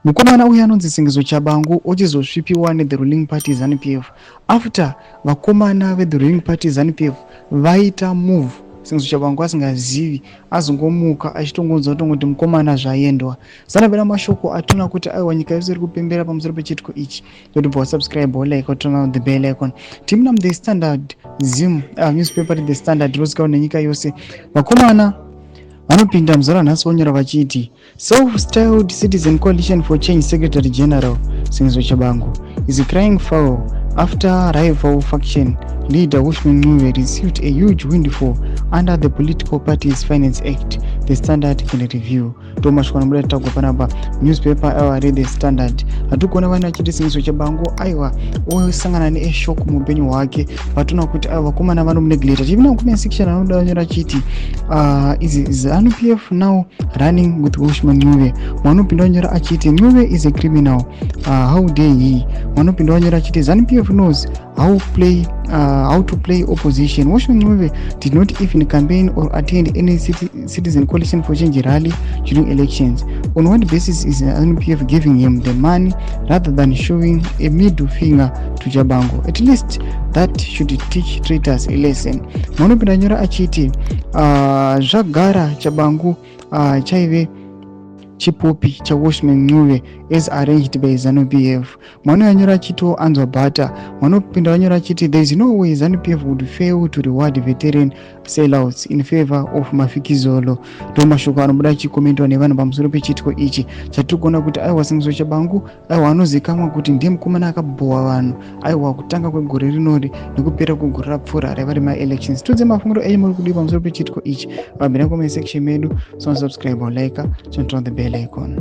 Mukomana uyu anonzi Sengezo Tshabangu ochizosvipiwa nethe ruling party ZANU PF after vakomana vethe ruling party ZANU PF vaita move. Sengezo Tshabangu asingazivi azongomuka achitongonzwa tongoti mukomana zvaendwa. Sanapera mashoko atona kuti aiwa, nyika yose iri kupembera pamusoro pechitiko ichi. Totibva wasubscribe, like, turn on the bell icon. Timuna The Standard Zim newspaper, The Standard rosikawo nenyika yose. Vakomana vanopinda muzara nhasi vonyora vachiti self-styled Citizen Coalition for Change Secretary General Sengezo Tshabangu is crying foul after rival faction leader Welshman Ncube received a huge windfall under the Political Parties Finance Act, The Standard can reveal. Ndo mashoko anobuda tagwa panapa newspaper aiwa reThe Standard. Hatiri kuona vanhu vachiti Sengezo Tshabangu aiwa osangana neshock muupenyu hwake, vatoona kuti aiwa vakomana vanomuneglecta. Chipinda comment section, anoda vanyora achiti is ZANU PF now running with Welshman Ncube? Vanopinda vanyora achiti Ncube is a criminal, how dare he? Vanopinda vanyora achiti ZANU PF knows how to play opposition. Welshman Ncube did not even campaign or attend any Citizen Coalition for Change rally during elections. On what basis is ZANU PF giving him the money rather than showing a middle finger to Tshabangu? At least that should teach traitors a lesson. Vanopinda nyora achiti zvagara Tshabangu chaive chipupi chaWelshman Ncube as arranged by ZANU PF. Mwana yanyora achitiwo anzwa bhata. Mwanopinda vanyora achiti there is no way ZANU PF would fail to reward veteran sellouts in favor of Mafikizolo. Ndo mashoko anobuda achikomentwa nevanhu pamusoro pechitiko ichi chatiri kuona kuti aiwa, Sengezo Tshabangu aiwa anozikamwa kuti ndiye mukomana akabhowa vanhu aiwa kutanga kwegore rinori nekupera kwegore rapfuura raiva remaelections. Tiudze mafungiro enyu, muri kudii pamusoro pechitiko ichi? Vabvira comment section medu. So subscribe, like, turn on the bell icon.